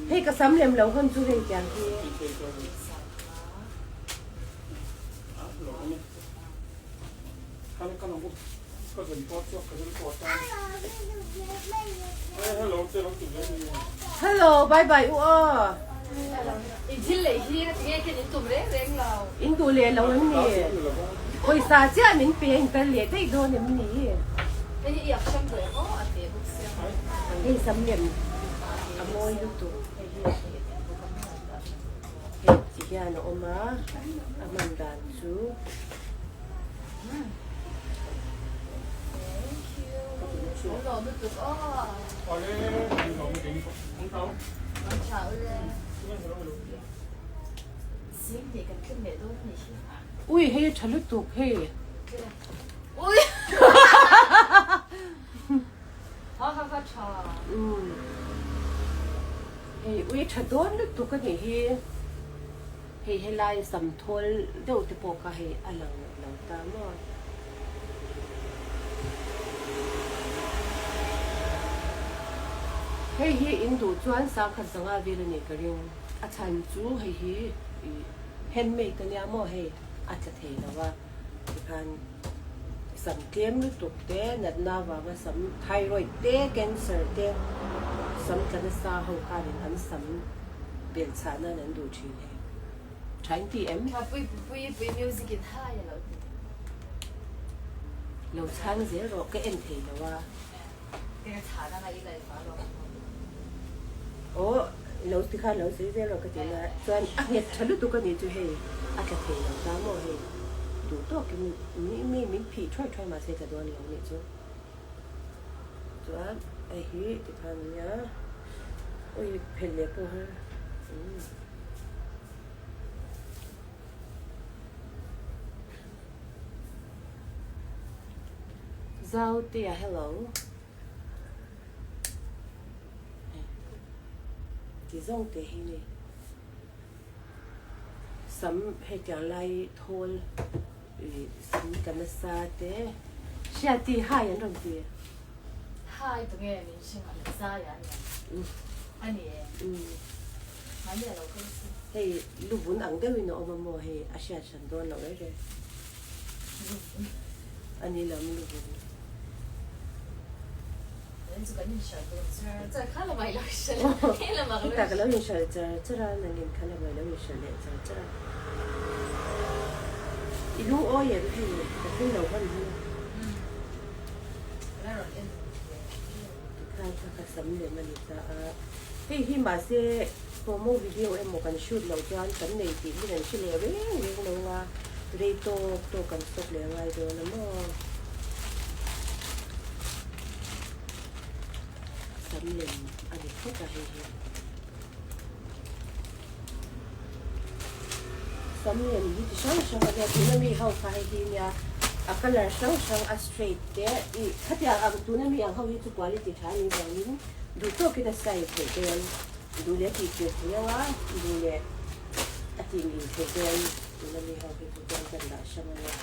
Hei ka sam lem lo hawn chu hei tiang hi. Hello bye bye u aw. In duh leh lo em ni? Pawisa chiah min pe a in kal leh daih dawn em ni? Hei sam lem a mawi lutuk hei hi hei ti hian a awm a a hman dan chu. Ui hei a tha lutuk hei. Ui Ha ha ha tha. Umm hei ui tha dawn lutuk a nih hi. Hei helai sam thawl deuh te pawh kha hei a lang lo ta maw. Hei hi in duh chuan sangkhat zanga vel a nih ka ring. A chhan chu hei hi handmade a nia maw hei a tla thei lo a tikhan sam tlem lutuk te natna avanga sam thyroid te cancer te sam tla nasa ho khanin an sam belh chhah nan an duh thin hei. Tha in ti em? Tha pui pui pui music in hai a lo ti. Lo chhang zel rawh ka en thei lo a. Ka chhan anga i live a lo. Aw lo ti khan lo sawi zel rawh ka ti na chuan a nghet tha lutuk a nih chu hei a tla thei lo ta maw hei duh tawkin mi mi min phih thuai thuai mahse tla dawn lo nih chu chuan hei hi tikhan nia ui phelh leh pawh har umm. Zautea hello. Ti zawng te hi ni. Sam hetiang lai thawl sam tla nasa te. Hriati hai an rawn ti. Hai tunge min hring ang zai a ni a ni e. Mahni a lo kal si. Hei luvun ang deuhin a awm a maw hei a hriat hran dawn loh reng reng. Luvun. A ni lo mi luvun. Nen chu kan inhralh dawn char char kha lamah i lo inhralh a he lamah ka lo Hetah ka lo inhralh char char a nangin kha lamah i lo inhralh leh char char a. I lungawi em hei ka thil lo hman hi. Umm. Ka la rawn en ve em. Tikhan kha ka sam lem a ni ta a. Hei hi mahse promo video emaw kan shoot loh chuan kan nei tih hi kan hre leh reng reng lo nga, rei tawk tawk kan stop leh angai dawn a maw? Sam lem a ni phawt a hei hi. Sam lem hi ti hrang hrang a nia, tuna mi ho kha hei hi nia a colour hrang hrang a straight te ih khatiang ang tuna mi ang ho hi chu quality tha a nih vangin Duh tawkin a sign theih dawn, duh leh a tih tir thei ang a, duh leh a tih ngil theih dawn tuna mi ho hi chu chuan kan dah hrang a nia.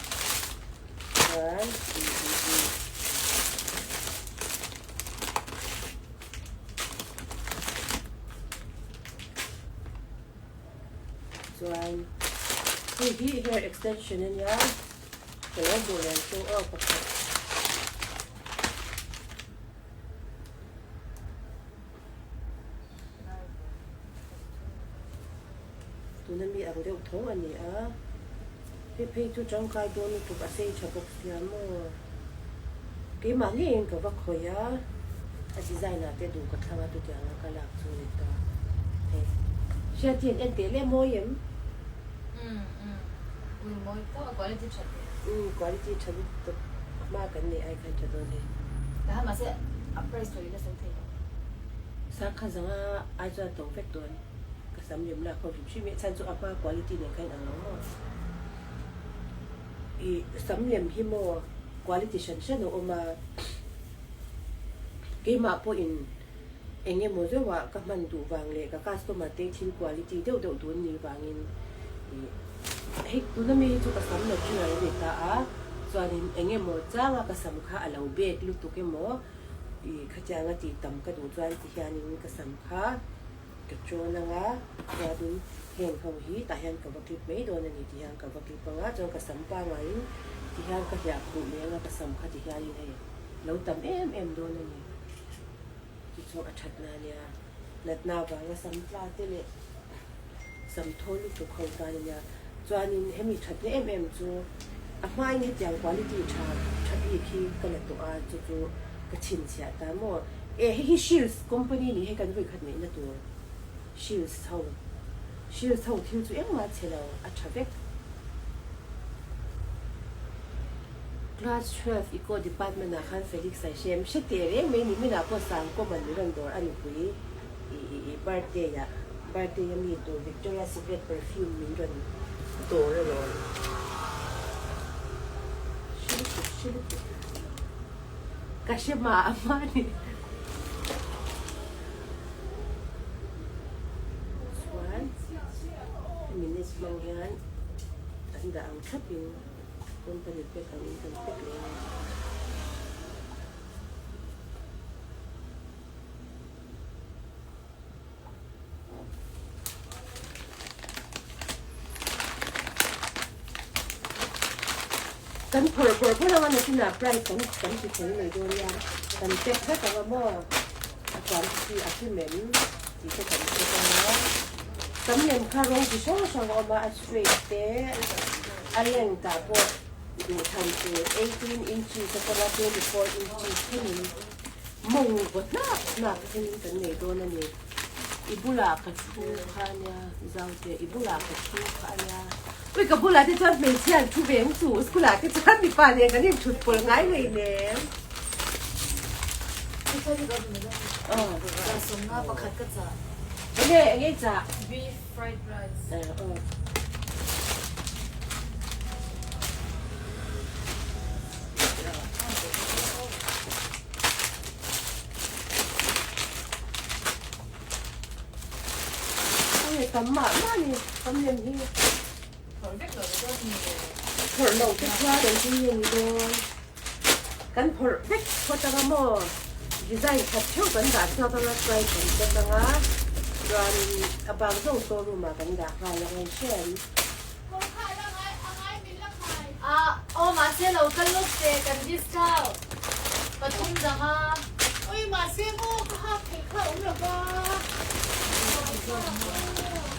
Chuan ih ih ih. Chuan hei hi hair extension a nia, ka lo hmuh leh ang chu aw pakhat. Tuna mi ang deuh tho a ni a, hei phei chu tangkai dawn lutuk a sei tha bawk sia maw. Keimah ngeiin ka va khawih a, a design ah te duh ka thlang a chutiang a ka lak chu a ni ta. Hei Hriati an en teh leh mawi em? Umm umm ui mawi tawk a quality tha teh. Umm quality tha lutuk hma kan neih ai khan tha dawn e. Tahan mahse a price tawh ila sawi thei lo. Sangkha zanga ai chuan to vek dawn ka sam lem lak ho hrim hrim e chhan chu a hma quality nen khan ang lo maw. I sam lem hi maw quality hran hran a awm a keimah pawhin Eng emaw zeuhah ka hman duh vang leh ka customer te thil quality deuh deuh dun ni vangin ih hei tuna mi hi chu ka sam natural a ni ta a, Chuanin eng emaw changa ka sam kha a lo bek lutuk emaw i khatianga tih tam ka duh chuan ti hianin ka sam kha ka chawn anga chuanin heng ho hi tah hian ka va clip mai dawn a ni ti hian ka va clip anga chuan ka sam pangaiin ti hian ka hliah khuh leh anga ka sam kha ti hianin hei lo tam em em dawn a ni. Chu chu a thatna a nia. Natna avanga sam tla te leh sam thaw lutuk ho tan a nia. Chuanin hemi thatna em em chu a hmain hetiang quality tha tha bik hi ka la tawh a, chu chu ka chhinchhiah ta maw. E hei hi Shields company nih hei kan vawikhat neihna tur Shields ho Shields ho thil chu engmah chhe lo a tha vek. Class 12 Eco Department ah khan Felix a hrem hre teh reng mai ni minah pawh Sangkawm an rawn dawr a nupui i birthday ah birthday a mi tur Victoria Secret perfume min rawn dawr alawm hre lutuk hre lutuk ka hre mah a hma ni chuan hemi net hmang hian an dah ang thlapin Company pek angin kan pek leh a. Kan phawrh phawrh phawrh anga nakinah price kan kan ti fel mai dawn nia. Kan pek vek anga maw a quantity a kim em tih te kan check anga. Tam lem kha rawng chi hrang hrang a awm a, a straight te, A length ah pawh duhthlan tur 18 inches atanga 24 inches thlengin mawng vaw hnap hnap thlengin kan nei dawn a ni. I bulah ka thu kha a nia Zaute, i bulah ka thu kha a nia. Ui ka bulah te chuan hmeichhia an thu ve ang chu, school ah te chuan mipa nen kan inthut pawlh ngai ngei nem. Enge enge i chah? Fried rice. Ui tam mah mah ni tam lem hi. Phawrh vek lo te ni. Phawrh lo te chuan an tui nge ni dawn. Kan phawrh vek phawt anga maw design khat theuh kan dah chhuak anga try kan pek anga chuanin a bang zawng showroom ah kan dah nghal anga i hria em? Ah aw mahse lo kal lawk che kan discount pathum dang a. Oi mahse maw ka hak theih kha awm lo va.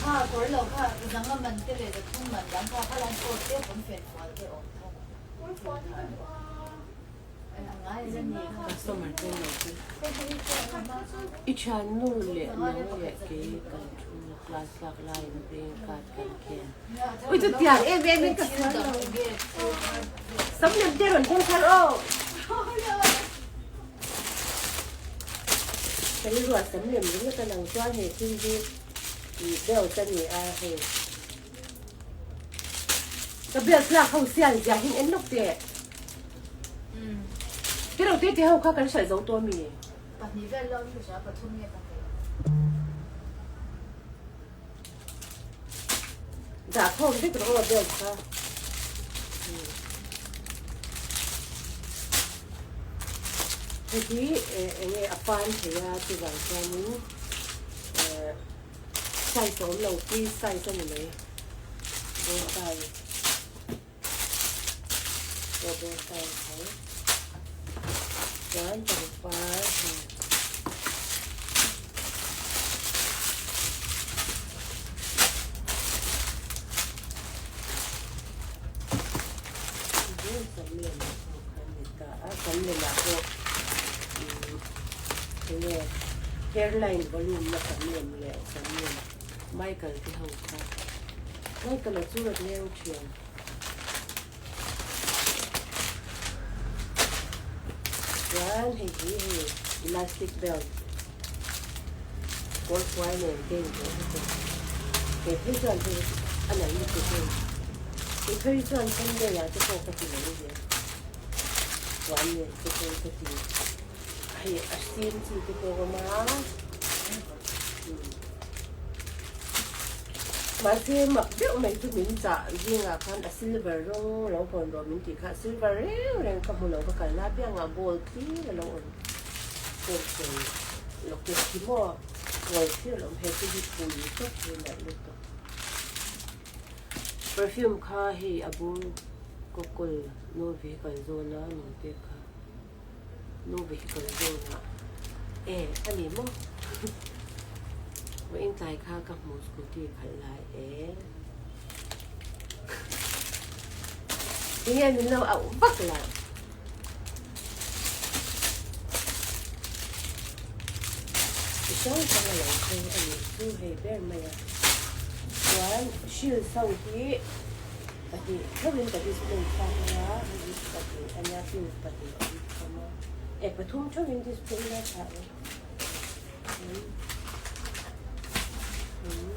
Kha kawr lo kha dang a man te leh pathum man dang kha kha lan coat te pawn fen fual te awm tho. Customer te lo chu i thiannu leh nang leh kei kan thu class lak laiin playing card kan khel. Ui chu tiang em em in ka sual lo. Sam lem te rawn kawng thar aw. Ka rilruah sam lem ringawt a lang chuan he thil hi belt a ni a hei. Ka belt lak ho sian zia hin en lawk teh. Te reuh te te ho kha kan hrilh zo tawh ami? Pahnih vel lo in ka hria, pathum nge pahnih. Dah khawm vek rawh aw belt kha. Hei hi enge a pan thei a chuvang chuanin Size a awm lo, free size a ni mai. Bow tie. Aw bow tie tho. Chuan pangpar hei. Sam lem pawh kha a ni ta a, sam lemah pawh enge hairline volume na sam lem leh sam lem Michael te ho kha Michael a chu rawn leng thin. Chuan hei hi hei elastic belt kawr fuai nen te in hmuh bawk a kei phei chuan hei a nalh lutuk hei kei phei chuan Sunday ah te pawh ka ti mai zel puan nen te pawh ka ti hei a sin chi te pawh a awm a. Mahse mak deuh mai chu min chah zingah khan a silver rawng lo hawn rawh min tih kha a silver reng reng ka hmu lo ka kalna apiangah gold hlir a lo awm kawngkawi locket khi maw gold hlir a lo awm he chu hi pui tawp hi nalh lutuk. Perfume kha hei a bur ka kawl no vehicle zawn a min pek kha. No vehicle zone ah e a ni maw vawiin tlai kha ka hmu scooty khalh lai e tinge min lo auh vak la chi hrang hrang a lo thleng a nih chu hei ber mai a chuan shield ho hi Pahnih theuhin ka display thlak anga hei hi pahnih ania pink pahnih a awm thawm a e pathum theuhin display lai thlah ang um um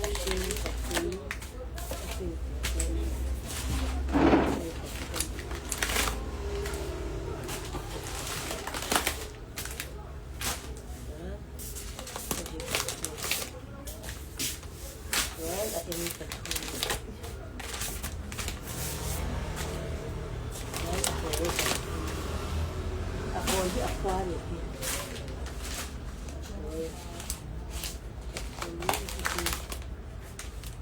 a hring pathum a pink pathum hei pathum. Chuan a eng pathum chuan a pawl pathum a pawl hi a khua a nih hi a pawl pathum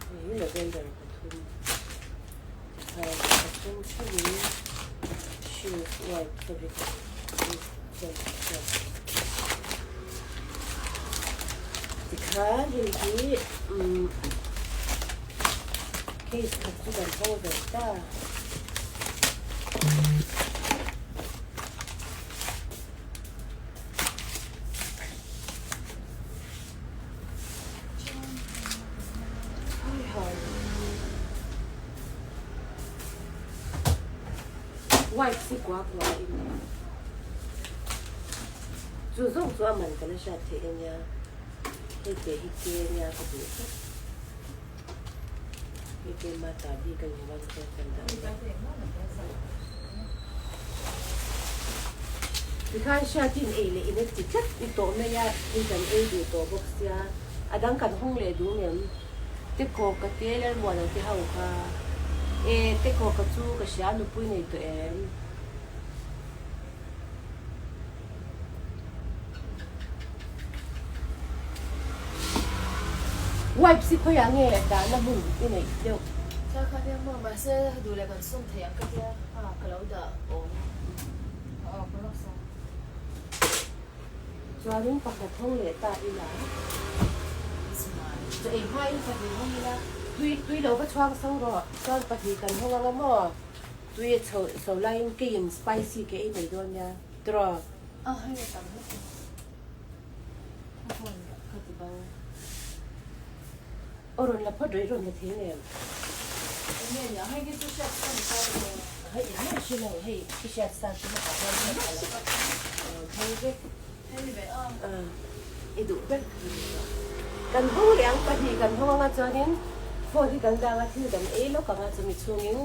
hi hei lavender pathum tikhan pathum theuhin shoes white fabric Tikhan hei hi case khat chu kan hawng ve ta. Wife si kua kua in chu zawng chu a man ka la hriat theih a nia hei te hi ke nia ka duh tlat hei te ma ta bik a ni 1000 dah tikhan hriatin ei leh in a ti tlat i tawh mai a hei kan ei duh tawh bawk sia a dang kan hawng leh duh ngem. Tekaw ka te Lalmuana te ho kha. E, tekaw ka chu ka hria nupui nei tawh em? Wipes hi khawiah nge dahna hmun i neih deuh? Thla kha nia maw, mahse duh leh kan sum thei ang ka tia, a ka lo dah awm a ka lawk sa. Chuanin pakhat hawng leh ta ila. Chaw ei hmain pahnih hawng ila. Tui tui lo va chhuang so rawh. Chuan pahnih kan hawng anga maw? Tui a chho so laiin keiin spicy ke ei mai dawn nia. Tiraw? A hei a tam lutuk. Ka phone ka ti bo. Aw rawn la phawt rawh i rawn la thei ngem? Eng nge nia hei hi chu hriat sa ni ta emaw? Hei eng nge hre lo hei i hriat sa chu heta hian hriat a lo thleng vek. Hei ni ve a. I duh ber kha ni rawh. Kan hawng leh ang pahnih kan hawng anga chuanin phone hi kan dang a thil kan ei lawk anga chumi chhungin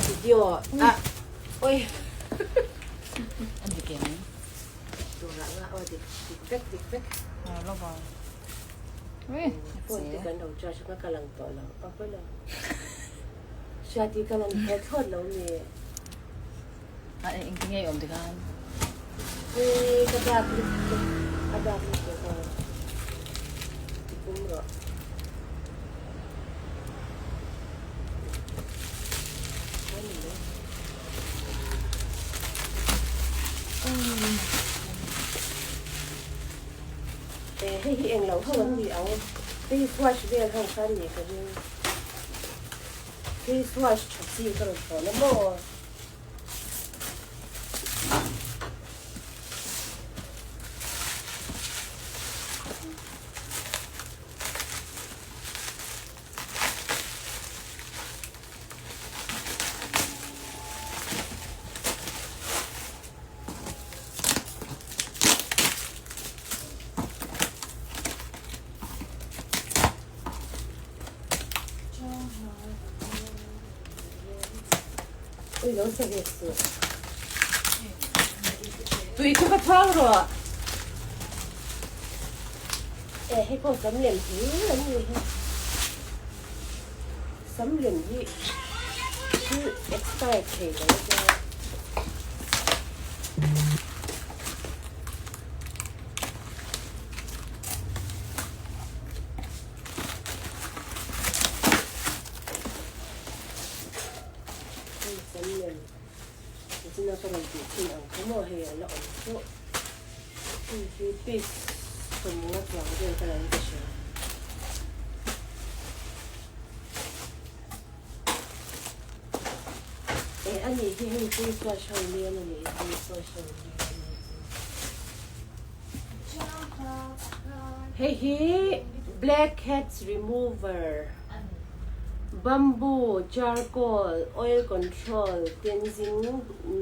video a oi A dik em? Turah nga aw dik dik vek dik vek. Lo vang. Phone te kan lo charge anga ka lang tawh lo a pawi lo. Hriati ka lang thei thlawt lo ni. A eng ti nge i awm tikhan? Hei ka dak lutuk a dak lutuk a i pum rawh. Hei hi englo ho an ni ang, face wash vel ho kha an nih ka ring. Face wash tha chi ka rawn thawn a maw? Ui lo sa ve su. Tui chu ka chhuang rawh. E hei pawh sam lem hlir an ni hi. Sam lem hi thil expire thei lo a nia. Hei sam lem nichina ka rawn tih thin ang kha maw hei a la awm tawh. Hei hi piece sawmnga chuang vel ka lo in hria. Eh a nih hi hei face wash ho lian a nih hi face wash ho lian a nih hi. Hei hi blackheads remover bamboo charcoal oil control cleansing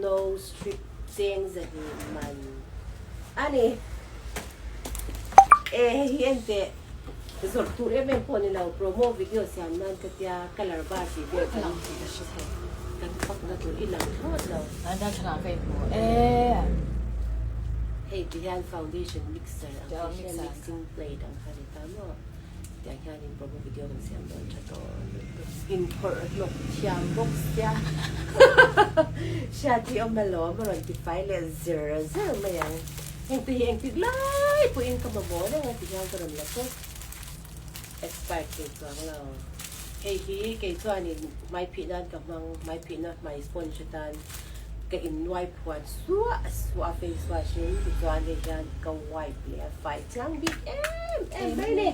nose strip cheng zahnih man a ni. Eh hei hi enteh zawrh tur em em pawh ni lo promo video siam nan ka tia colour bar tih vel kan lang tih ka hre thei. Kan fakna tur i lang thlawt lo. An darthlalang ah ka inhmu e. Hei ti hian foundation mixer ang kha hian mixing plate ang kha ni ta maw. Tiang hianin promo video kan siam dawn tha dawn lutuk. Inphawrh hlawk thiam bawk sia hriat hi awm alawm a rawn ti fai leh zir zir mai ang. Heng te hi engtik lai pawhin ka mamawh reng a ti hian ka rawn la tawp. Expire thei chuang lo. Hei hi kei chuanin hmai phih nan ka hmang, hmai phihna hmai sponge atan ka innuai phuan suah suah a face wash in tichuan hei hian ka wipe leh a fai chiang bik em em mai ni.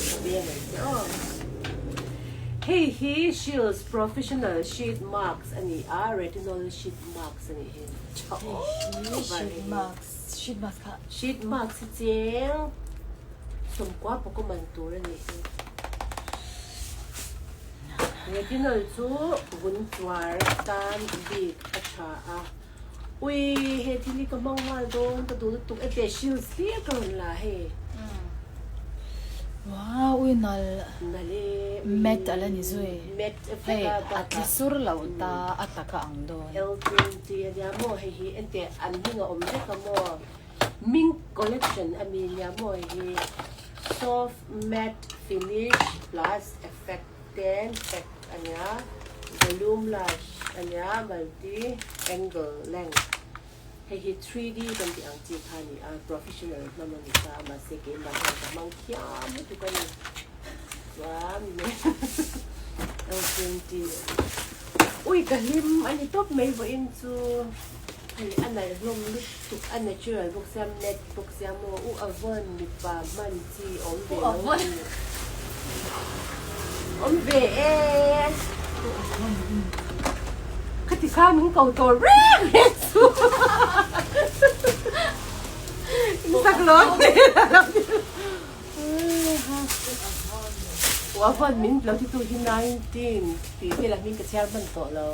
Ka beng ang che aw. Hei hi Shields Professional Sheet Mask a ni a, retinol sheet mask a nih hi. Tha over hei hi. Sheet mask kha. Sheet mask hi cheng sawmkua pawh man tur a nih hi. Retinol chu vun tuar tan bik a tha a, ui he thil hi ka hmang nghal dawn ka duh lutuk e teh shield hlir ka rawn la hei. Wow ui nal Nal e Matte a la ni zui. Matte vek Hei a a bakah. tla sur loh ta a taka ang dawn. L20 a nia maw hei hi enteh an hming a awm vek a maw Mink collection a mi nia maw hei hi soft matte finish plus effect ten pack a nia volume lash a nia multi angle length hei hi 3D kan tih ang chi kha a ni a professional hnam a ni ta mahse keimah hian ka hmang thiam lutuk a ni chuan L20 ui ka hlim a ni tawp mai vawiin chu hei a nalh hlawm lutuk a natural bawk sia matte bawk sia maw u Avon mipa hman chi awm ve lo tih awm ve e khati kha min ko tawh reng reng chu in sak lo u Avon min lo ti tu hi 19 tih vel a hming ka chhiar hman tawh lo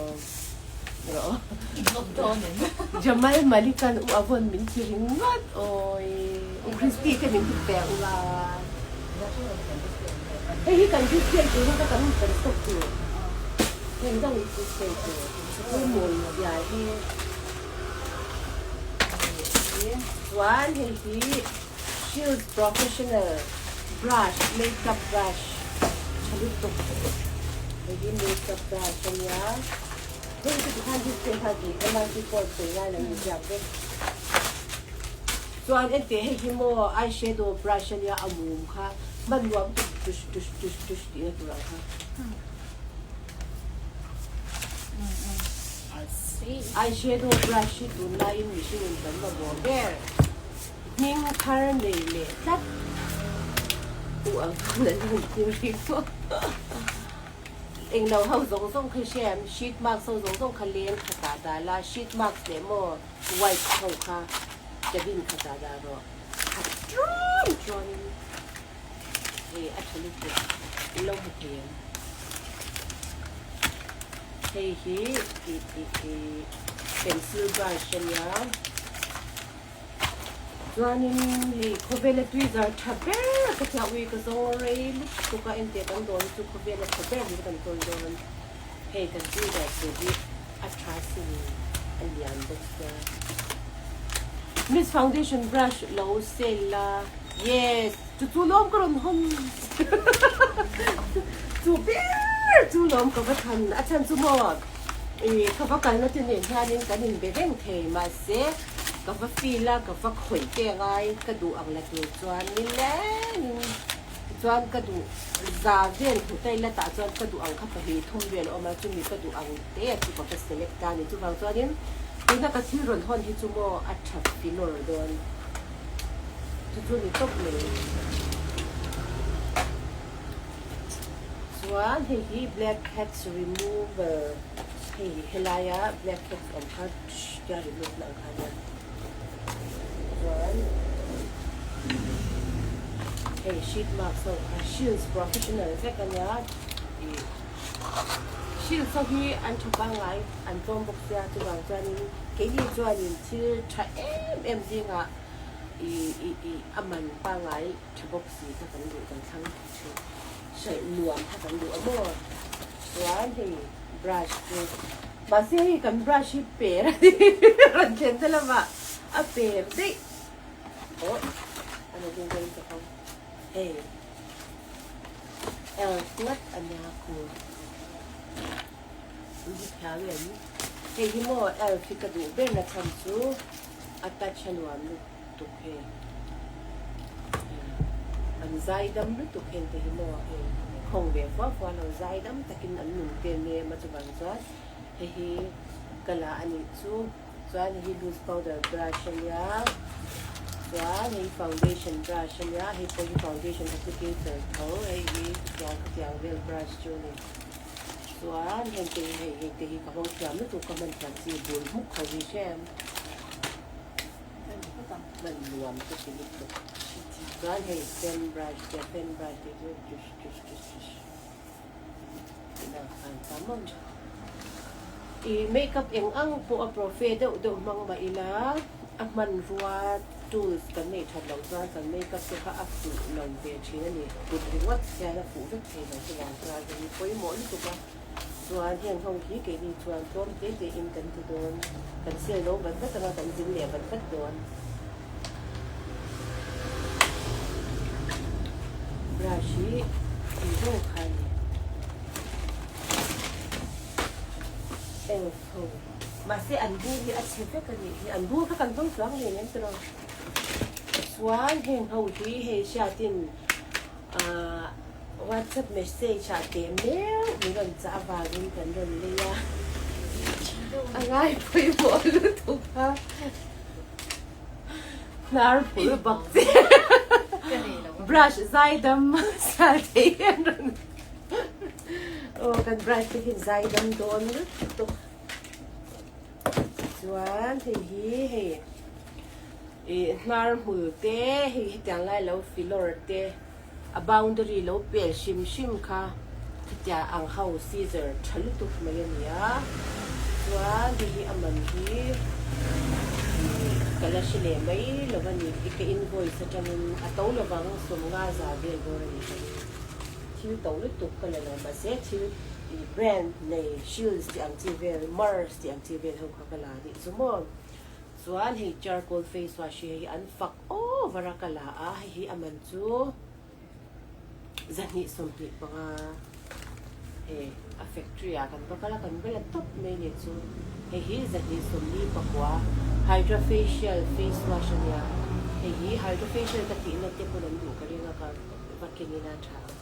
rawh Jamal Malikan u Avon min ti ringawt awi. U Christy te min ti pek ula. Hei hi kan display tur hi ka kan kan stock tur. Heng dang i display tur. Chu mawi zia hi. Chuan hei hi Shields Professional brush makeup brush tha lutuk. Hei hi makeup brush ania. Heng chu tikhan display kha tih MRT code sawi ngai lo inziak vek. Chuan enteh hei hi maw eye shadow brush ania a mum kha hman nuam tuk tush tush tush tush tih na tur ang kha. Eye shadow brush hi tunlaiin mihring in kan mamawh ber. Hming thar nei leh tlat u ang khan an rawn tir ri maw. Englo ho zawng zawng kha i hria em? Sheet mask ho zawng zawng kha leng khatah dah la, sheet mask leh maw white ho kha cabin khatah dah rawh. Khat ṭawn ṭawnin hei a ṭha lutuk in lo hmu thei em? Hei hi ih ih ih pencil brush a nia. Chuanin hei khawvela tui zar tha ber ka tia ui ka zawng rei lutuk a enteh kan dawn chu khawvela tha ber hi kan tawn dawn hei kan tui zar tur hi a tha sin a lian bawk sia. Miss foundation brush lo sale la. Yes chu chu lawm ka rawn hawn chu ber chu lawm ka va chhan a chhan chu maw ih ka va kalna te nen hianin kan inbe reng thei mahse ka va feel a ka va khawih te angai ka duh ang la tur chuan nilengin tichuan ka duh za vel hmu ta ila tah chuan ka duh ang kha pahnih thum vel a awm a chumi ka duh ang te chu ka va select ta a ni chuvang chuanin tuna ka thil rawn hawn hi chu maw a tha filawr dawn. Chu chu ni tawp mai. Chuan hei hi black heads remover hei helaia black heads awm kha tia remove na ang kha ania. Chuan hei sheet mask ho kha shields professional vek ania ih shields ho hi an tha pangngai an tlawm bawk sia chuvang chuanin keini chuanin thil tha em em zingah i i i a man pangngai tha bawk si kha kan duh kan thlang thin hraih nuam kha kan duh a maw chuan hei brush chu mahse hei kan brush hi per a ni rawn thlen na lamah a per daih aw a la ding dawn ka hawng hei elf ngat a nia khu in hi thiam em hei hi maw elf hi ka duh ber na chhan chu a touch a nuam lutuk hei an zai dam lutuk heng te hi maw hei khawng ve fua fua lo zai dam takin an nun te nem a chuvang chuan hei hi ka la a nih chu chuan hei hi loose powder brush a nia chuan hei foundation brush a nia hei pawh hi foundation applicator tho hei hi tiang khatiang vel brush chu a ni. Chuan heng te hi hei hei te hi ka hawng thiam lutuk ka hman thiam chi bul hmuk ho hi hrem hman nuam te ti lutuk chuan hei fan brush te fan brush te chu tush tush tush tush tihna khan tam awm i makeup eng ang pawh a profe deuh deuh hmang mah ila a hmanrua tools kan neih that loh chuan kan makeup te kha a fuh lo ve thin a ni. Kut ringawt hian a fuh vek thei lo chuvang chuan hei hi pawimawh lutuk a, chuan heng ho hi keini chuan tlawm te te in kan ti dawn, kan sel lo vat vat anga kan zin leh vat vat dawn. Brush hi tih deuh kha a ni. Elf ho. Mahse an bur hi a chhe vek a nih hi, an bur kha kan hmang chuang ngei em tiraw? Chuan heng ho hi hei hriatin ahh WhatsApp message ah teh meuh min rawn chah avangin kan rawn lei a, a ngai pawimawh lutuk a, hnar phul bak che brush zaidam sal thei hian rawn aw kan brush te hian zaidam dawn lutuk. Chuan hei hi hei ih hnar hmul te hei hetiang lai lo filawr te a boundary lo pel hrim hrim kha hetiang ang ho scissor tha lutuk mai a ni a chuan hei hi a man hi ih ka la hre leh mai lo a ni i ka invoice atangin a to lovang sawmnga za vel bawr a ni ka ring. Thil to lutuk ka la lo mahse thil ih brand nei Shields tih ang chi vel Mars tih ang chi vel ho kha ka la a nih chu maw. Chuan hei charcoal face wash hi hei an fak over a ka la a hei hi a man chu 225 hei a factory ah kan va kal a kan va la tawp mai a nih chu hei hi 249 hydra facial face wash a nia hei hi hydra facial ka tihna te pawn an duh ka ring a ka Va ken ila tha ang.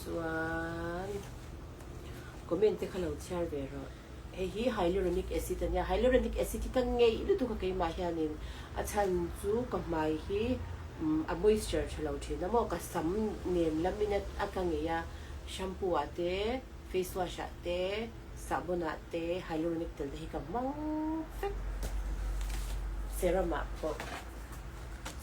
Chuan comment te kha lo chhiar ve rawh. Hei hi hyaluronic acid a nia. Hyaluronic acid hi ka ngeih lutuk a keimah hianin a chhan chu ka hmai hi a moisture tha lo thin a maw ka sam nen lamin a ka ngeih a shampoo ah te face wash ah te sahbawn ah te hyaluronic tel te hi ka hmang vek serum ah pawh.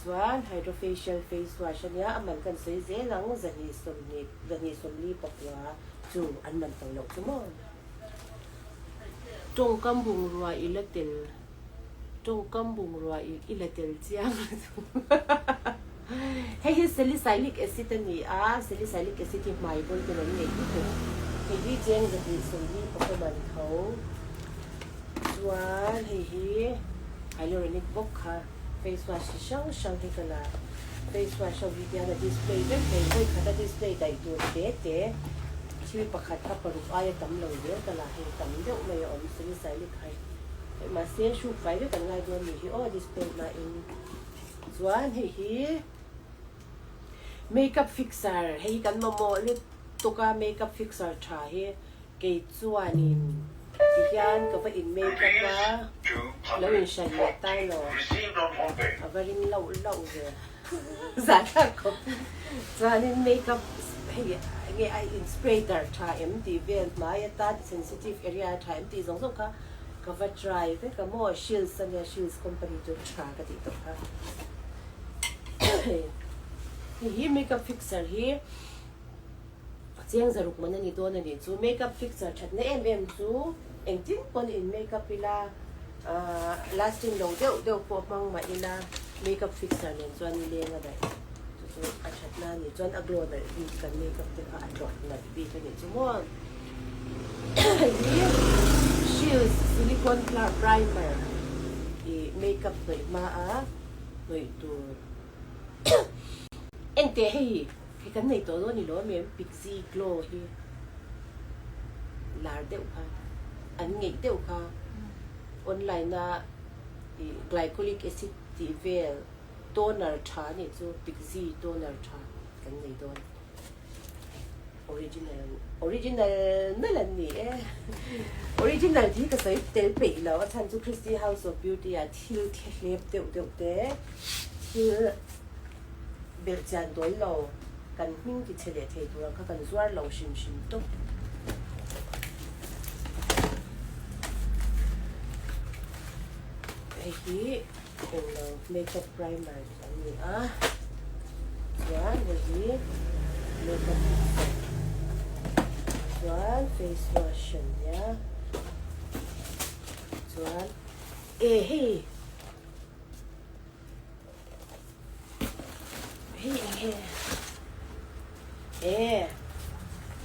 Chuan hydrofacial face wash a nia, a man kan sawi zel ang, 220, 249 chu an man to loh chu maw? Tawngkam bungrua i la tel, tawngkam bungrua i la tel chiang lutuk. Hei hi salicylic acid a ni a, salicylic acid hi hmai bawl ten an nei lutuk. Hei hi cheng 249 man tho. Chuan hei hi. Hyaluronic bawk kha face wash chi hrang hrang hi ka la face wash ho hi tihian a display vek thei vawi khat a display daih tur te te thil pakhat kha paruk aia tam lo zel ka la hei tam deuh mai a awm salicylic hai hei mahse hruk fai vek an ngai dawn ni hi aw display hmain chuan hei hi makeup fixer hei hi kan mamawh lutuk a makeup fixer tha hi Kei chuanin tihian ka va in make up a, lo in hran leh tai lo, a va ring lauh lauh ve zahthlak khawp. Chuanin make up hei nge a in spray dar tha em tih vel hmai atan sensitive area a tha em tih zawng zawng kha ka va try vek a maw, Shields ania Shields company chu tha ka tih tawh kha. Hei hi make up fixer hi. Chiang zaruk man a ni dawn a nih chu. Makeup fixer thatna em em chu engtin pawn in makeup ila lasting lo deuh deuh pawh hmang mah ila makeup fixer nen chuan i leng a daih chu chu a thatna a nih chuan a glow nalh bik kan makeup te kha a tlawh nalh bik a nih chu maw. Hei hi Shields silicone primer i makeup hnawih hma a hnawih tur. Engteh hei Hei kan nei tawh dawn ni lo em Pixie Glow hi lar deuh kha an ngeih deuh kha online a ih glycolic acid tih vel toner tha a nih chu Pixie toner tha kan nei dawn original original nalh an ni e original tih hi ka sawi tel peih lo a chhan chu Christy House of Beauty ah thil thlahlep deuh deuh te thil Belh chian dawl lo, kan hming ti chhe leh thei tur ang kha kan zuar lo hrim hrim tawp. Hei hi englo makeup primer an ni a, chuan hei hi makeup fixer, chuan face wash an nia, chuan e hei. Hei eng nge? E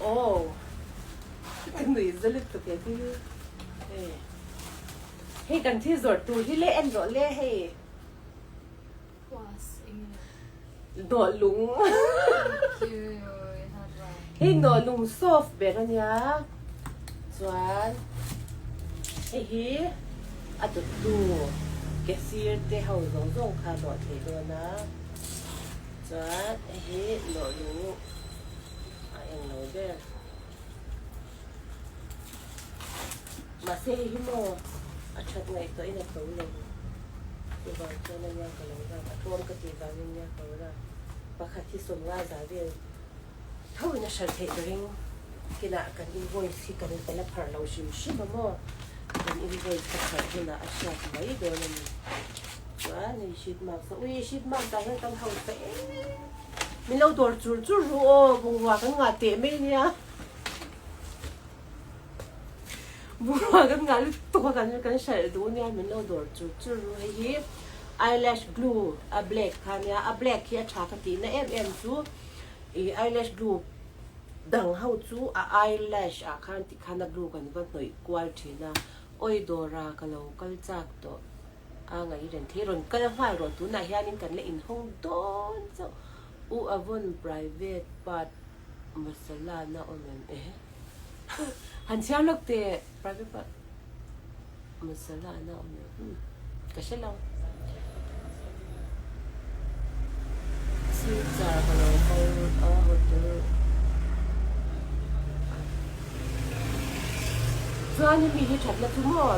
oh ka nui za lutuk e hi e hei kan thil zawrh tur hi le en rawh le hei nawh lung hei nawh lung soft ber a nia chuan hei hi A dawttu ke sir te ho zawng zawng kha nawh thei dawn a, chuan hei hi nawh lung a eng lo ber. Mahse hei hi maw a that ngaihtuahin a to lo chuvang chuan a nia ka lo rak a tlawm ka tih vangin nia ka lo rak pakhat hi sawmnga za vel tho in a hralh theih ka ring. Kinah kan invoice hi kan la pharh lo hrim hrim a maw? Kan invoice ka pharh hunah a hriat mai dawn a ni. Chuan hei sheet mask a, ui sheet mask ah hian kan hausa em min lo dawr chur chur ru aw, bungrua kan ngah teh mai nia. Bungrua kan ngah lutuk a kan kan hralh duh nia min lo dawr chur chur ru. Hei hi eyelash glue a black kha nia, a black hi a tha ka tihna em em chu ih eyelash glue Dang ho chu a eyelash ah khan tikhan a glue kan va hnawih kual thin a, awi dawra ka lo kal chak tawh a ngaih reng thei rawn kal nghal rawh tunah hianin kan la inhawng dawn chauh u Avon private part masala na awm em eh han chhiar lawk teh private part masala na awm em umm ka hre lo. Silchar ka lo kal a hotel chuan hemi hi thatna chu maw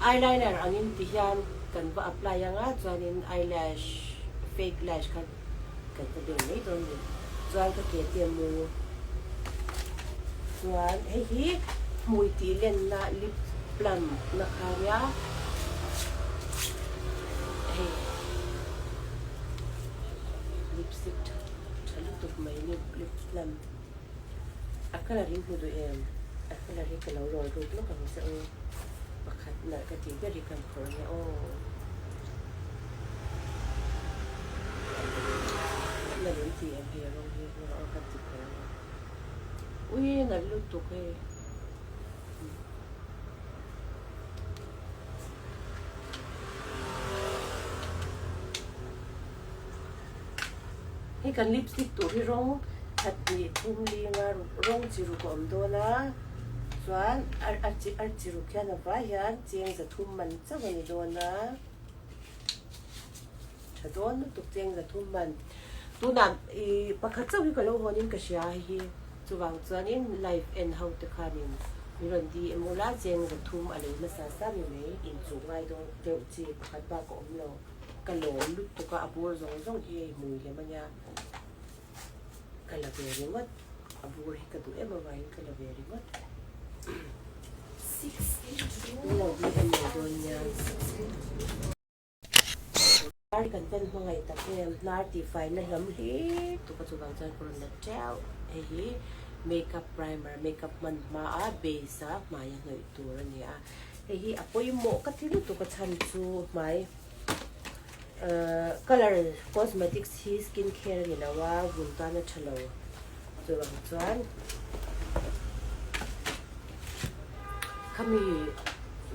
eyeliner angin ti hian kan va apply anga chuanin eyelash fake lash kha kan va beng mai dawn ni chuan ka ke te mu chuan hei hi hmui tih lenna lip plum na kha nia hei lipstick tha tha lutuk mai lip lip plum a colour in hmu duh em a colour hi ka lo rawn ruk lawk ang che u pakhat nalh ka tih ber hi ka phawrh ania aw. Nalh in ti em hei a rawng hi aw ka ti phawrh ania ui nalh lutuk hei. kan lipstick tur hi rawng khat hnih thum linga rawng chi ruk a awm dawn a, chuan a chi ruk hian a vai hian cheng zathum man chauh a ni dawn a. Tha dawn lutuk cheng zathum man. Tunah i pakhat chauh hi ka lo hawn in ka hria hei hi. Chuvang chuanin live en ho te khanin min rawn DM ula cheng zathum a lei hmasa sa mi mai inchuh ngai dawn deuh chi pakhat bak a awm lo. Ka lawm lutuk a, a bur zawng zawng hi hei hmui lem a nia. Ka la ve ringawt, a bur hi ka duh em avangin ka la ve ringawt. Min lo DM leh dawn nia. Hnar kan van hmangaih tak em, hnar tihfaina hlam hlir tuk a chuvang chuan ka rawn la teuh. Hei hi makeup primer, makeup hman hma a base a hmai a hnawih tur a ni a. Hei hi a pawimawh ka ti lutuk a chhan chu hmai colour cosmetics hi skin care a ni lo a, vun tan a tha lo chuvang chuan khami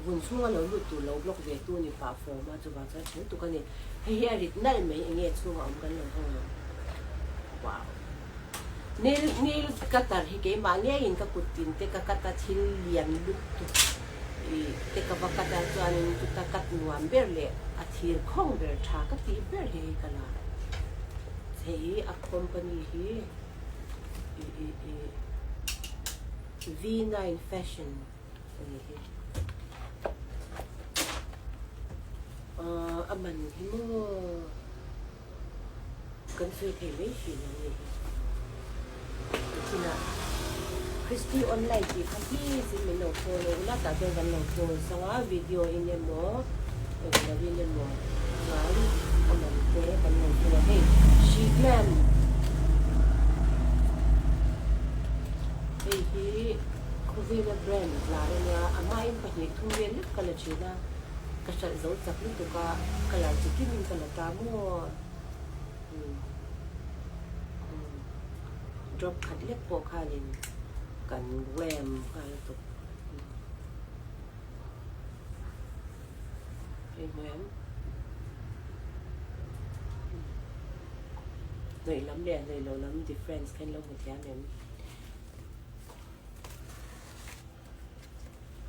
vun chhunga lo lut tur lo block ve tu ni pah fawm a chuvang chuan tha lutuk a ni. Hei hi a rit nalh mai eng nge chhunga awm kan lo hawng ang wow nail nail cutter hi keimah ngeiin ka kut tin te ka cut a thil lian lutuk ih te ka va cut a chuanin chuta cut nuam ber leh a thir khawng ber tha ka tih ber hi hei ka la hei hi a company hi ih ih ih V nine fashion a ni hi a man hi maw kan sawi thei mai thin ang ni hi thina Christy online tih kha please in min lo follow ula tah chuan kan lo post anga video in emaw englo in emaw chuan a man te kan lo follow hei she glam hei hi khawvela brand lar ania a hmain pahnih thum vel lek ka la thin a ka hralh zo chak lutuk a colour chi kim in ka la ta maw umm umm drop khat lek pawh khanin kan glam nghal lutuk hei hmu em hnawih lam leh hnawih loh lam difference kha in lo hmu thiam em.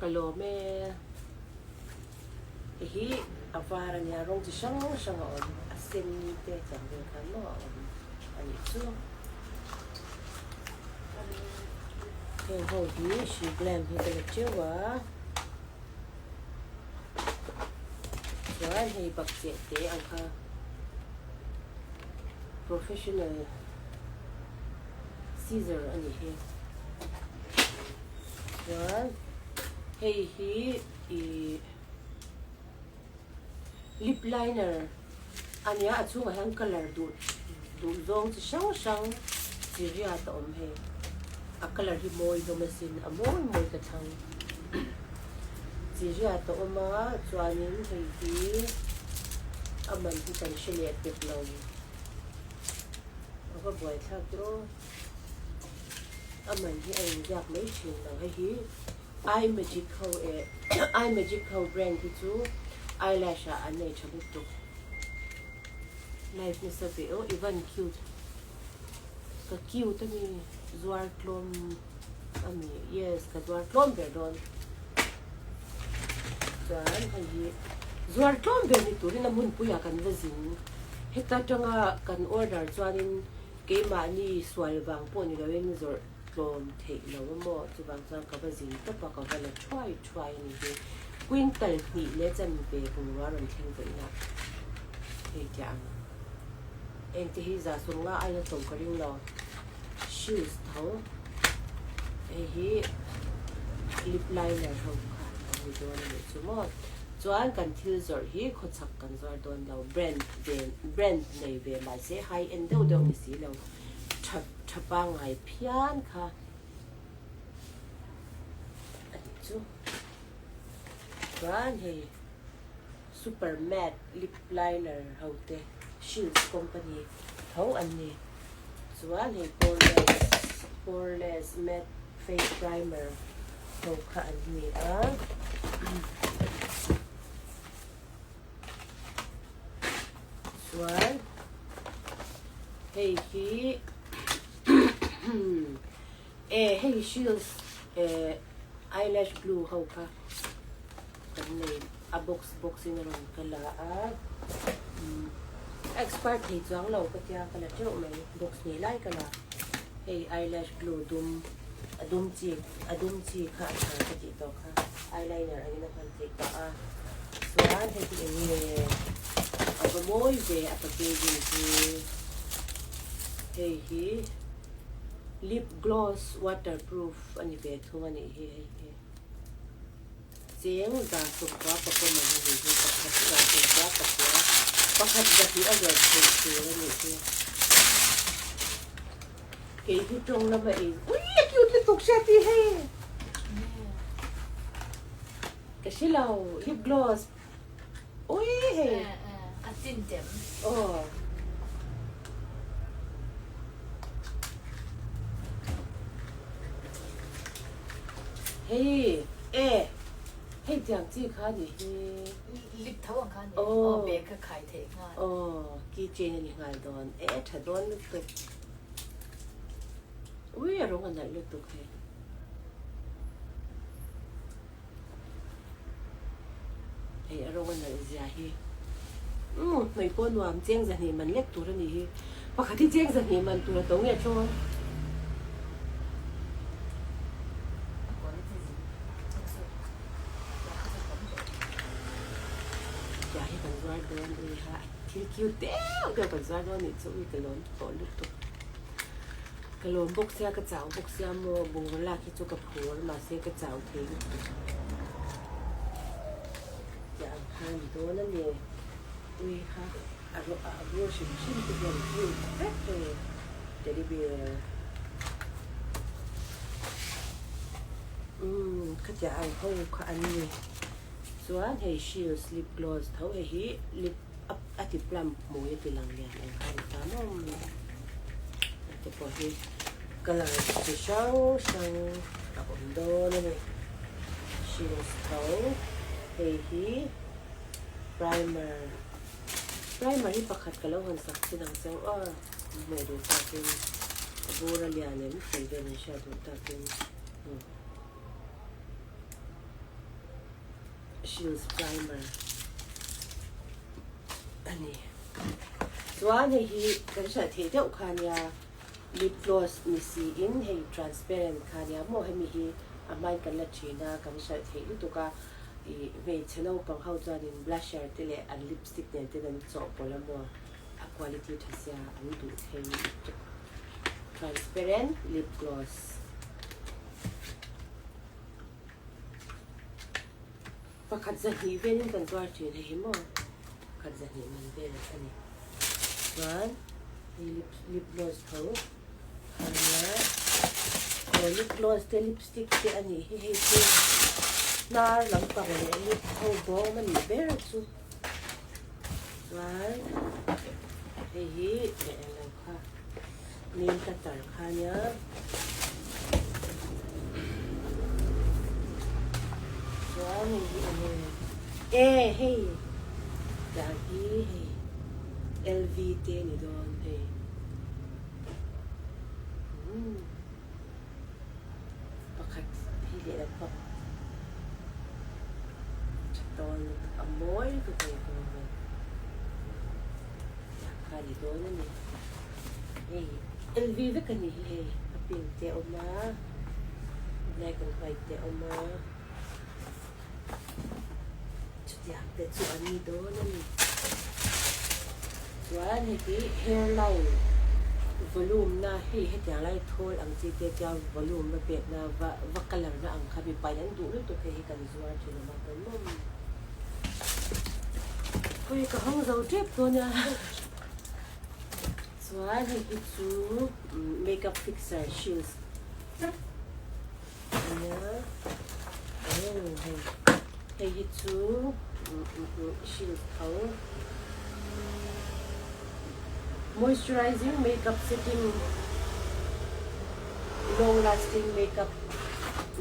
Ka lawm e. Hei hi a var a nia, rawng chi hrang hrang a awm, a sen te tiang vel khan maw a awm a nih chu. Heng ho hi hri glam hi ka la teuh a, chuan hei bakcheh te ang kha professional scissor a ni hi. Chuan hei hi ih lip liner a nia a chhungah hian colour duh duh zawng chi hrang hrang chi riat a awm hei a colour hi mawi hlawm asin a mawi mawi ka thlang chi riat a awm a chuanin hei hi a man hi kan hre leh pek lo a va buaithlak te aw. A man hi a inziak mai thin lo. Hei hi eye magic ho eh eye magic ho brand hi chu eyelash ah an nei tha lutuk. Live nasa ve aw i van cute. Ka cute ami zuar tlawm ami yes ka zuar tlawm ber dawn. Chuan hei hi zuar tlawm ber ni turin a hmunpuiah kan va zin. Heta tanga kan order chuanin Keimahni sual vang pawh ni loin zawrh tlawm theih lo a maw? Chuvang chuan ka va zin tawp a, ka va la thuai thuai a ni hi. Quintal hnih leh chanve bungrua rawn thleng vaih na hei tiah ang. Engte hi za sawm nga aina tlawm ka ring lo. Shoes tho hei hi lip liner ho kha an ni dawn a nih chu maw. Chuan kan thil zawrh hi khawchhak kan zuar dawn lo, brand ve brand nei ve mahse high end deuh deuh ni si lo, tha tha pangngai phian kha a ni chu. Chuan hei super matte lip liner ho te Shields company tho an ni. Chuan hei poreless poreless matte face primer ho kha an ni a. Chuan hei hi. Shields eh eyelash glue ho kha kan nei a box box in a rawn ka la a a expire thei chuang lo ka tia ka la teuh mai box hnih lai ka la hei eyelash glue dum a dum chi a dum chi kha a tha ka tih tawh kha eyeliner angin a hman theih pah a chuan hei hi eng nge a va mawi ve a packaging hi hei hi lip gloss waterproof a ni ve thung a nih hi hei hi. Cheng 110 pakua man a nih hi, pakhat 10 pakua, pakhat zahnih a zawrh theih tur a nih hi. Kei hi tawng lama ei, ui a cute lutuk hria tih hei. Ka hre lo, lip gloss, ui hei. A chin tem. Aw. Hei e hei tiang chi kha ni hi. Lip tho ang kha ni. Aw bag kha khai theih nghal. Aw key chain a ni nghal dawn e tha dawn lutuk. Ui a rawng a nalh lutuk hei. Hei a rawng a nalh zia hi. Umm hnawih pawh nuam cheng zahnih man lek tur a nih hi. Pakhat hi cheng zahnih man tur a to nge tlawn. Tia hi kan zuar dawn ui ha thil cute deuh deuh kan zuar dawn nih chu ui ka lawm tawh lutuk. Ka lawm bawk sia ka chau bawk sia maw bungraw lak hi chu ka phur mahse ka chau thei lutuk tih ang khan ni dawn a ni. Ui kha a rawh a bur hrim hrim te hian cute vek hei teddy bear. Umm khatiang ang ho kha an ni. Chuan hei shields lip gloss tho hei hi lip a ti plump hmui a ti lang lian ang kha a ni ta maw te pawh hi colour chi hrang hrang a awm dawn a ni shields tho hei hi primer primer hi pakhat ka lo hawn sak chin ang cheu aw hmuh duh takin a bur a lian em tih vel an hriat duh takin Shields primer a ni. Chuan hei hi kan hriat theih deuh kha nia lip gloss ni siin hei transparent kha nia maw hemi hi a hmain kan la thin a kan hriat theih lutuk a ih hmeichhe naupang ho chuanin blusher te leh an lipstick nen ten an chawhpawlh a maw a quality tha sia an duh thei lutuk transparent lip gloss. Pakhat zahnih velin kan zuar thin hei hi maw pakhat zahnih man vel a ni. Chuan hei lip lip gloss tho ania aw lip gloss te lipstick te a nih hi hei chu hnar lampang leh lip ho bawm a nih ber chu. Chuan hei hi leh englo kha nail cutter kha ania. Chuan hei hi enge e hei tiang hi hei LV te a ni dawn hei umm pakhat hei lehlam pawh tha dawn lutuk a mawi lutuk hei tiang kha a ni dawn a ni. Hei LV vek a ni hi hei a pink te a awm a black and white te a awm a chutiang te chu an ni dawn a ni chuan hei hi hairline volume na hei hetiang lai thawl ang chi te chuan volume na pek na va va colour na ang kha mipa in an duh lutuk hei hi kan zuar thin a mah pawn mawm hawi ka hawng zo tep dawn a. Chuan hei hi chu makeup fixer shields ania oh hei hei hi chu shields tho moisturizing makeup setting long lasting makeup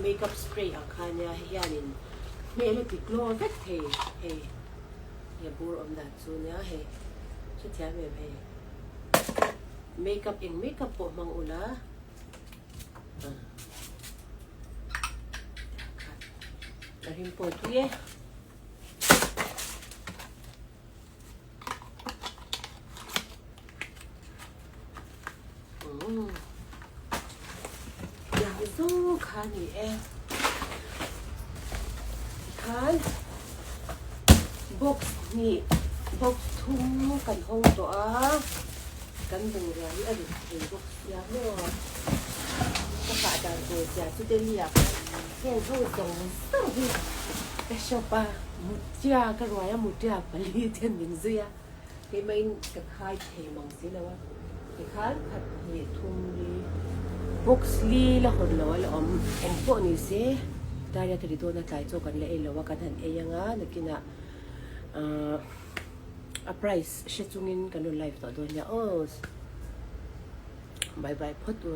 makeup spray ang kha ania hei hianin hmel a ti glow vek thei hei. He bur awm dan chu nia hei hrethiam em hei makeup eng makeup pawh hmang ula. A rim pawh tui e. Tiang zawng kha a ni e. Tikhan box hnih box thum kan hawng tawh a, kan bungrua hi a rit thei bawk sia maw. Ka fah dan tur zia chu Delhi ah khan heng ho zawng zawng hi ka shop a, mutia ka ruai a mutia pali ten min zui a. Keimahin ka khai thei mang si lo a, tikhan khat hnih thum li box li la hawn lo a la awm eng pawh ni se Daria te ri dawn a tlai chaw kan la ei lo a kan han ei anga nakinah ahh a price hre chungin kan rawn live tawh dawn nia aw bye bye phawt u.